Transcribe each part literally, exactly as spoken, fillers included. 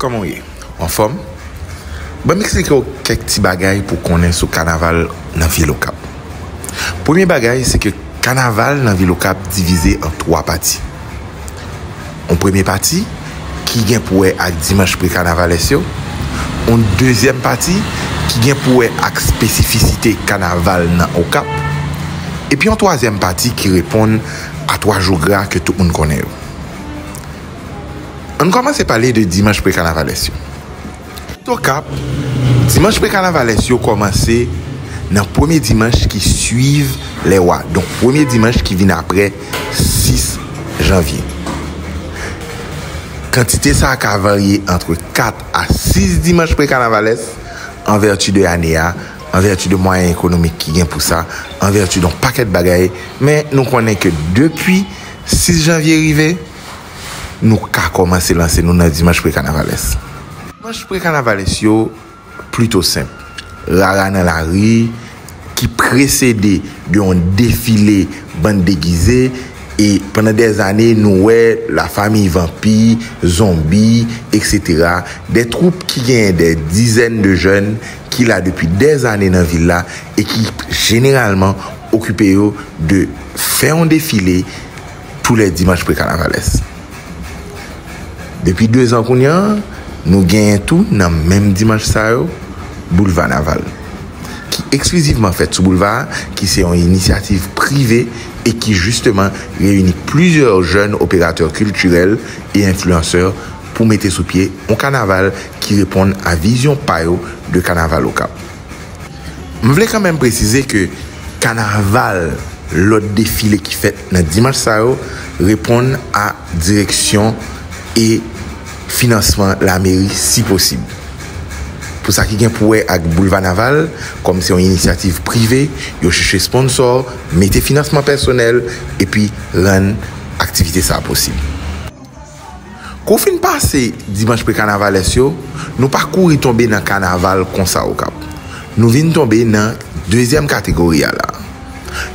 Kòman w ye? Anfòm? Ban m eksplike w kèk ti bagay pou w konnen sou kanaval nan vil Okap. Premye bagay, se ke kanaval nan vil Okap divize an twa pati. Yon premye pati ki gen pou wè ak dimanch prekanavalès yo, yon dezyèm pati ki gen pou wè ak espesifisite kanaval nan Okap, epi yon twazyèm pati ki reponn a twa jou gra ke tout moun konnen yo. Ann kòmanse pale de dimanch prekanavalès yo. Okap, dimanch prekanavalès yo kòmanse nan premye dimanch ki swiv Lèwa, donk premye dimanch ki vin apre sis janvye. Kantite sa a ka varye antre kat a sis dimanch prekanavalès, an vèti de ane a, an vèti de mwayen ekonomik ki gen pou sa, an vèti de yon pakèt bagay, men nou konnen ke depi sis janvye rive, nou ka kòmanse lanse nou nan dimanch prekanavalès. Dimanch prekanavalès yo plito senp. Rara nan lari, ki presede de yon defile bann degize, e pandan dèzane, nou wè lafanmi vanpi, zonbi, etsetera, de twoup ki genyen de dizèn de jèn ki la depi dèzane nan vil la e ki jeneralman okipe yo de fè yon defile tou lè dimanch prekanavalès. Depi dezan kounye a, nou genyen tou nan menm dimanch sa yo, Boulva Naval, ki eksklizivman fèt sou boulva a, ki se yon inisyativ prive e ki jisteman reyini plizyè jèn operatè kiltirèl e enfliyansè pou mete sou pye yon kanaval ki reponn a vizyon pa yo de kanaval Okap. M vle kanmenm presize ke kanaval, lòt defile ki fèt nan dimanch sa yo, reponn a direksyon e finansman lameri si posib. Pou sa ki gen pou wè ak Boulva Naval, kòm se yon inisyativ prive, yo chèche sponsò, mete finansman pèsonèl, epi rann aktivite sa a posib. Kou w fin pase dimanch prekanavalès yo, nou pa kouri tonbe nan kanaval konsa Okap. Nou vin tonbe nan dezyèm kategori a la.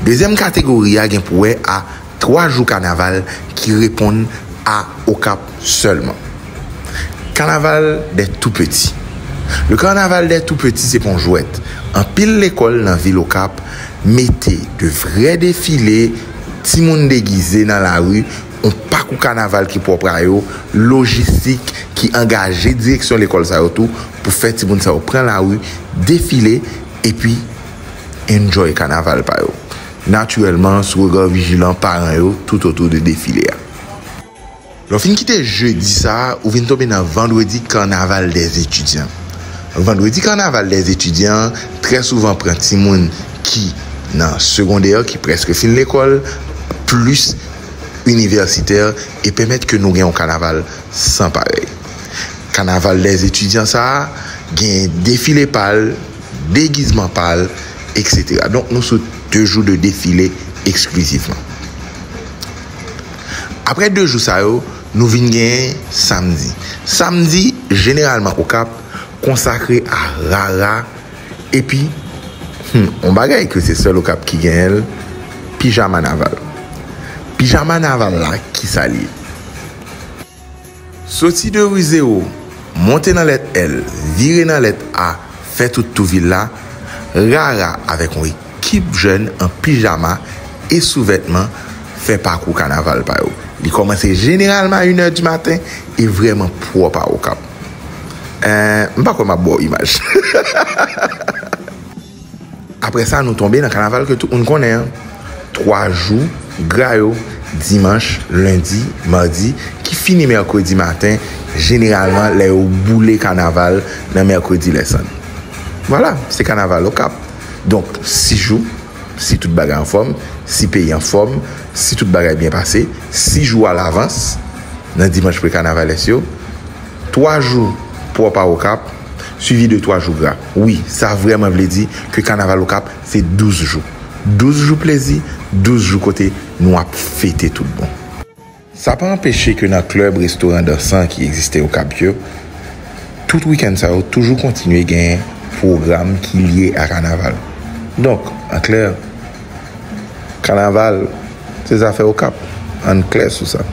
Dezyèm kategori a gen pou wè a twa jou kanaval ki reponn a Okap sèlman. Kanaval dè tou peti. Le kanaval dè tou peti se pa yon jwèt. Anpil lekòl nan vil Okap mete de vrè defile, timoun degize nan lari, yon pakou kanaval ki pwòp a yo, lojistik ki angaje direksyon lekòl sa yo tou pou fè timoun sa yo pran lari, defile, epi enjoy kanaval pa yo. Natirèlman, sou rega vijilan paran yo toutotou de defile a. Lè w fin kite jedi sa a, ou vin tonbe nan vandredi kanaval dèzetidyan. Vandredi kanaval dèzetidyan trè souvan pran timoun ki nan segondè, ki prèske fin lekòl, plis inivèsitè, e pèmèt ke nou gen yon kanaval san parèy. Kanaval dèzetidyan sa a gen defile pa l, degizman pa l, etsetera. Donk, nou sou de jou de defile eksklizivman. Apre de jou sa yo, nou vin genyen samdi. Samdi, jeneralman, Okap konsakre a rara, epi, hmm, yon bagay ke se sèl Okap ki genyen l, pijama naval. Pijama naval la, ki sa l ye? Soti de ri zewo, monte nan lèt L, vire nan lèt A, fè tout tou vil la, rara avèk yon ekip jèn an pijama e souvètman fè pakou kanaval pa yo. Li kòmanse jeneralman a inè di maten e vrèman pwòp a Okap. Eh, m pa kwè m ap ba w imaj. Apre sa, nou tonbe nan kanaval ke tout moun konnen an. Twa jou gra yo, dimanch, lendi, madi, ki fini mèkredi maten, jeneralman lè yo boule kanaval nan mèkredi lèsann. Vwala, se kanaval Okap. Donk, sis jou, si tout bagay anfòm, si peyi anfòm, si tout bagay byen pase, sis jou alavans nan dimanch prekanavalès yo, twa jou pwòp a Okap, swivi de twa jou gra. Wi, sa vrèman vle di ke kanaval Okap se douz jou. Douz jou plezi, douz jou kote nou ap fete tout bon. Sa pa anpeche ke nan klèb, restoran, dansan ki egziste Okap yo, tout wikenn sa yo toujou kontinye gen pwogram ki lye a kanaval. Donk, an klè, kanaval se zafè Okap. Ann klè sou sa.